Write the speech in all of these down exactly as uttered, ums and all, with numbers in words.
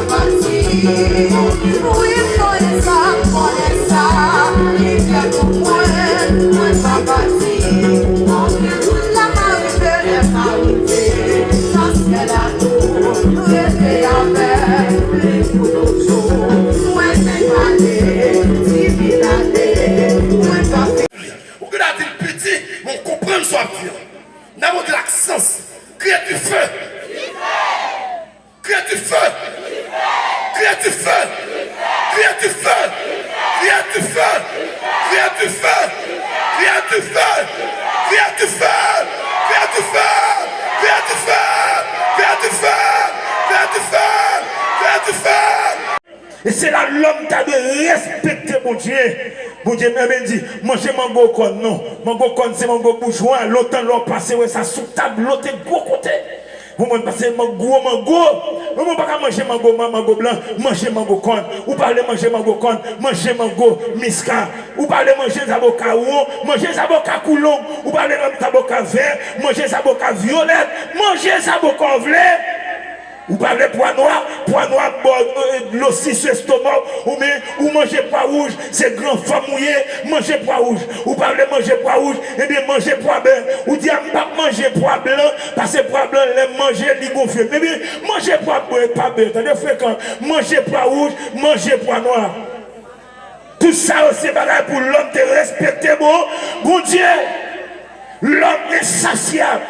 Pati. Wi, m konnen sa, m konnen sa. Li klè pou mwen, mwen pa pati. Tout la m a rive, lè m a rive. Nan syèl la tou, rete avèk li pou toujou. Mwen fèk ale, di vin ale, mwen pa fè. Ou gen dwa di l piti, men w konprann sa w ap di an. N a montre l ak sans. Kriye dife! Kriye dife! Kriye dife! Kriye dife! E se la lòm ta dwe respekte Bondye. Bondye menm di, manje mango kòn non. Mango kòn se mango boujwa. Lontan lè w pase wè sa sou tab, lote gwo kote. Ou konprann, pase man-, gwo mango. Ou konprann, pa ka manje mango, man-, mango blan, manje mango kòn. Ou pa vle manje mango kòn, manje mango miska. Ou pa vle manje zaboka won, manje zaboka koulonm. Ou pa vle manje zaboka vè, manje zaboka vyolèt. Manje zaboka w vle. Ou pa vle pwa nwa, pwa nwa ba w, e, dlo si sou estoma w, oubyen ou manje pwa wouj, se gran fanm ou ye, manje pwa wouj. Ou pa vle manje pwa wouj, ebyen manje pwa bè. Ou di a, m p ap manje pwa blan, paske pwa blan lè m manje l, li gonfle m. Ebyen, manje pwa bè, pa bè, tande frekan, manje pwa wouj, manje pwa nwa. Tout sa yo se bagay pou lòm te respekte bon, Bondye. Lòm ensasyab.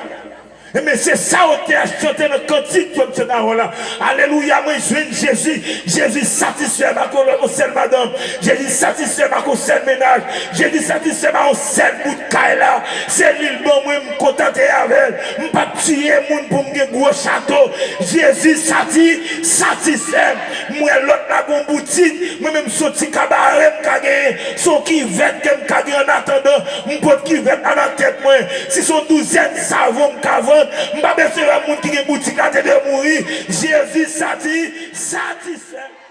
Ebyen, se sa yo te chante nan kantik yo, mesye Nawon la. Alelouya, mwen jwenn Jezi. Jezi satisfè m ak yon lòt, yon sèl madanm. Jezi satisfè m ak yon sèl mennaj. Jezi satisfè m ak yon sèl bout kay la. Se li l ban mwen, m kontante avè l. M p ap tiye moun pou m gen gwo chato. Jezi sati-, satisfè m. M wè lòt la gon boutik. Mwen menm, se yon ti kabare m ka genyen. Se yon kivèt ke m ka gen annatandan. M pot kivèt la nan tèt mwen. Si se yon douzèn savon m ka vann, m pa bezwen wè moun ki gen boutik la te dwe mouri. Jezi sati-, satisfè m.